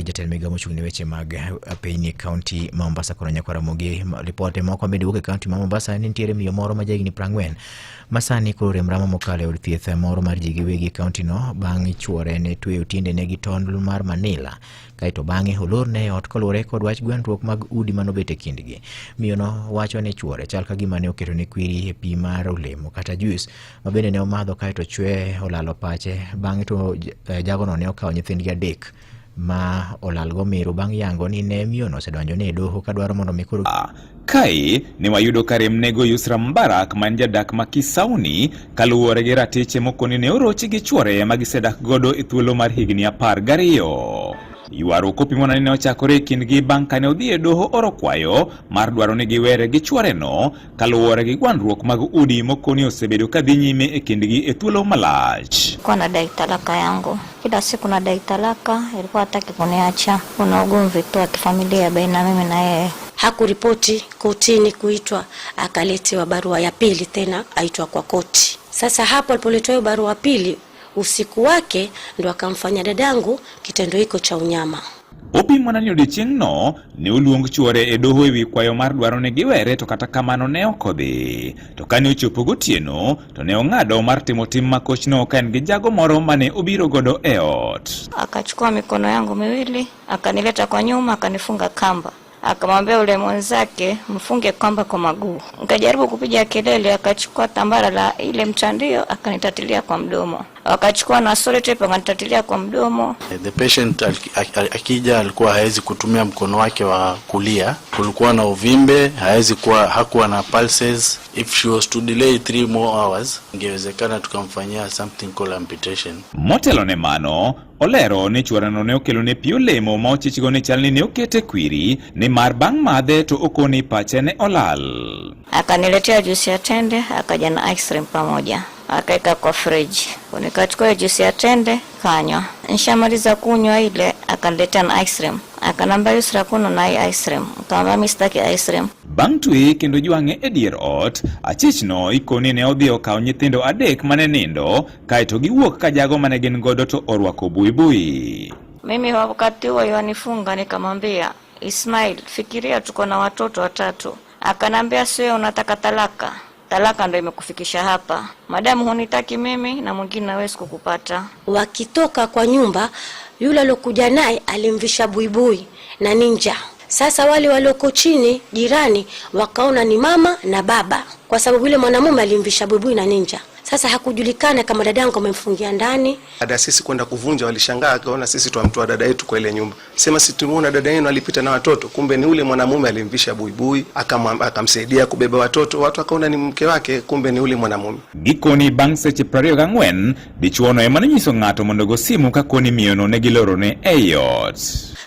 Jatend migao mochung' ne weche mag piny e kaunti ma Mombasa kono nyakwar Ramogi. Ripote moko bende wuok e kaunti ma Mombasa ni nitiere miyo moro ma jahigni 40 ma sani koro rem ramo mokalo e od thieth moro mar ji giwegi e kaunti no bang' chuore ne tweyo tiendene gi tond mar Manila kaeto bang'e olorne e ot koluwore kod wach gwendruok mag udi manobet e kindgi. Miyono wacho ni chuore chal ka gima ne oketone kwiri e pi mar olemo kata juice ma bende ne omadho kaeto chwe olalo pache. Bang'e to jagono ne okawo nyithindgi adek ma olalgo miru bang' yango ni ne miyono osedonjone e doho kadwaro mondo mi koro Kae ne wayudo ka rem nego Yusra Mbarak ma en jadak ma Kisauni kaluwore gi ratiche mokoni ne orochi gi chuore ma gisedak godo e thuolo mar higni 12. Ywaruok opimona ni ne ochakore e kindgi bang' kane odhi e doho oro kwayo mar dwaro ni giwere gi chuoreno kaluwore gi gwandruok mag udi mokoni osebedo ka dhi nyime e kindgi e thuolo malach. Nilikuwa nadai talaka yangu kila siku, nadai talaka, ilikuwa hataki kuniacha. Kuna ugomvi tu wa kifamilia baina mimi na yeye. Hakuripoti kotini kuitwa, akaletewa barua ya pili tena aitwa kwa koti. Sasa hapo alipoletewa hiyo barua pili, usiku wake ndo akamfanya dadangu kitendo hiko cha unyama. Opimona ni odiechieng'no ne oluong chuore e doho ewi kwayo mar dwaro ni giwere to kata kamano ne ok odhi. To kane ochopo gotieno to ne ong'ado mar timo tim makochno ka en gi jago moro mane obiro godo e ot. Akachukua mikono yangu miwili akanileta kwa nyuma akanifunga kamba, akamwambia ule mwenzake mfunge kamba kwa maguu. Nikajaribu kupiga kelele, akachukua tambara la ile mtandio akanitatilia kwa mdomo, wakachukua na sellotape akanitatilia kwa mdomo. The patient akija alikuwa hawezi kutumia mkono wake wa kulia, kulikuwa na uvimbe, hawezi kuwa, hakuwa na pulses. If she was to delay 3 more hours, ingewezekana tukamfanyia something called amputation. Motelo ne mano, olero ni chuoreno ne okelone pi olemo ma ochichgo ni chal ni ne okete kwiri nimar bang' madhe to okoni pache ne olal. Akaniletea juisi ya tende, akaja na ice cream pamoja, akaeka kwa fridge. Nikachukua hiyo juisi ya tende kanywa. Nishamaliza kunywa ile, akaniletea na ice cream. Akanambia, "Yusra, kunywa na hii ice cream." Nikamwambia, "Mimi sitaki ice cream." Bang' tweye kendo jwang'e e dier ot, achichno ikoni ne odhi okawo nyithindo adek mane nindo kaeto giwuok ka jago mane gin godo to orwako buibui. Mimi wakati huo yanifunga, nikamwambia, "Ismail, fikiria tuko na watoto watatu." Akanambia, "Sio unataka talaka? Talaka ndo imekufikisha hapa. Madamu hunitaki mimi na mwingine hawezi kukupata." Wakitoka kwa nyumba, yule aliokuja naye alimvisha buibui na ninja. Sasa wale walioko chini jirani wakaona ni mama na baba, kwa sababu yule mwanamume alimvisha buibui na ninja. Sasa hakujulikana kama dadangu amemfungia ndani. Baada ya sisi kwenda kuvunja, walishangaa, akaona sisi twamtoa dada yetu kwa ile nyumba. Sema, "Si tumeona dada yenu alipita na watoto?" Kumbe ni ule mwanamume alimvisha buibui, akamsaidia kubeba watoto. Watu akaona ni mke wake, kumbe ni ule mwanamume. Gikoni bang' seche 24, dichuono ema nonyiso ng'ato mondo go simu ka koni miyono ne gilorone ei ot.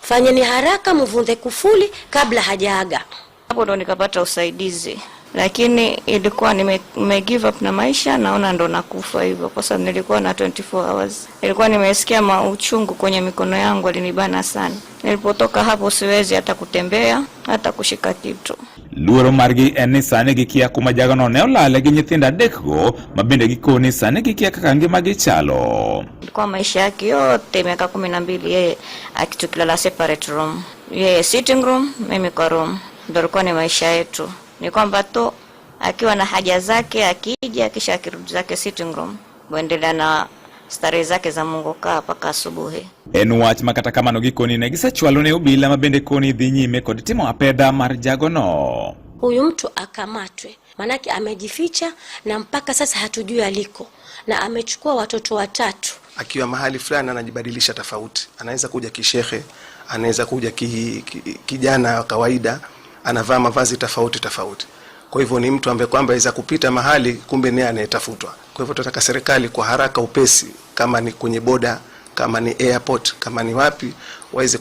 Fanyeni haraka mvunde kufuli kabla hajaaga. Hapo ndo nikapata usaidizi, lakini ilikuwa nime give up na maisha, naona ndo nakufa hivyo, kwa sababu nilikuwa na 24 hours. Nilikuwa nimesikia mauchungu kwenye mikono yangu, alinibana sana. Nilipotoka hapo siwezi hata kutembea, hata kushika kitu. Luoro margi en ni sani gikia kuma jagono ne olale gi nyithindo adekgo ma bende gikoni sani gikia kaka ngimagi chalo. Ilikuwa maisha yake yote miaka 12 yeye akitukilala separate room, yeye sitting room, mimi kwa room. Ndo ilikuwa ni maisha yetu. Ni kwamba tu akiwa na haja zake akija, kisha akirudi zake sitting room, kuendelea na starehe zake za Mungu kaa mpaka asubuhi. En wach ma kata kamano gikoni ne gisechwalo ne obila ma bende koni dhi nyime kod timo apedha mar jagono. Huyu mtu akamatwe, manake amejificha na mpaka sasa hatujui aliko, na amechukua watoto watatu. Akiwa mahali fulani anajibadilisha tofauti, anaweza kuja kishehe, anaweza kuja kijana wa kawaida, anavaa mavazi tofauti tofauti. Kwa hivyo ni mtu ambaye kwamba aweza kupita mahali, kumbe ni anayetafutwa. Kwa hivyo tunataka serikali kwa haraka upesi, kama ni kwenye boda, kama ni airport, kama ni wapi, waweze.